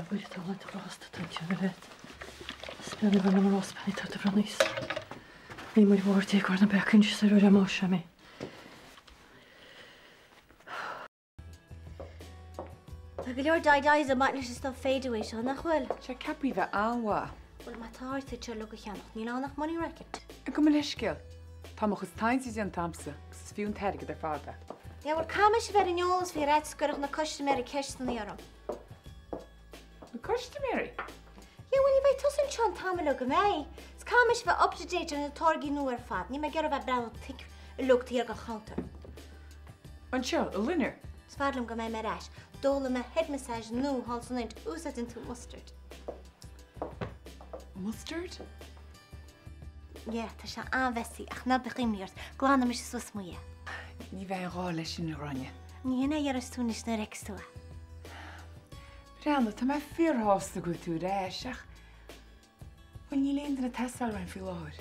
A Mhuire, tá lá de ghrásta tuillte agam leat. Is bean a bhfuil na mná bean atá do bhronnadh. Ní muid mhór Dé go na beacain soir ar amá seo mé. Tá go leor dye dyes ag baint leis an stuff fade away seo, nach bhfuil? Tá sé ceaptha a bheith an-mhaith. Bhuel, má tá ort iad seo uilig a cheannach, níl ann ach money racket. Gabh mo leithscéal. Tá mo chuid taighde déanta a'msa agus is fiú an t-airgead ar fad é. Yeah, bhuel, caithfidh mise a bheith ar an eolas faoi ar fhaitíos go gcuirfeadh na custaiméirí ceisteanna orm. Na custaiméirí? Yeah, bhuel, ní bheidh tusa anseo an t-am uilig, an mbeidh? Is caithfidh mise a bheith up to date ar na táirgí nua ar fad. Níl mé ag iarraidh a bheith ag breathnú thick uilig taobh thiar den chuntar. Anseo, i Loinnir? Is fearr liom go mbeidh mé ar ais. D'fhoghlaim mé head massage nua thall san Ind. Úsáideann tú mustard. Mustard? Yeah, tá sé an-messy, ach ná bíodh imní ort, glanfaidh mise suas i mo dhiaidh. Ní bheidh aon ghá leis sin, a Ghráinne. Ní hin é a déarfas tú anois nuair a fheicfeas tú é. Breathnaigh, tá mé fíorshásta go bhfuil tú ar ais, ach, bhuel, níl aon duine ag teastáil uaim faoi láthair.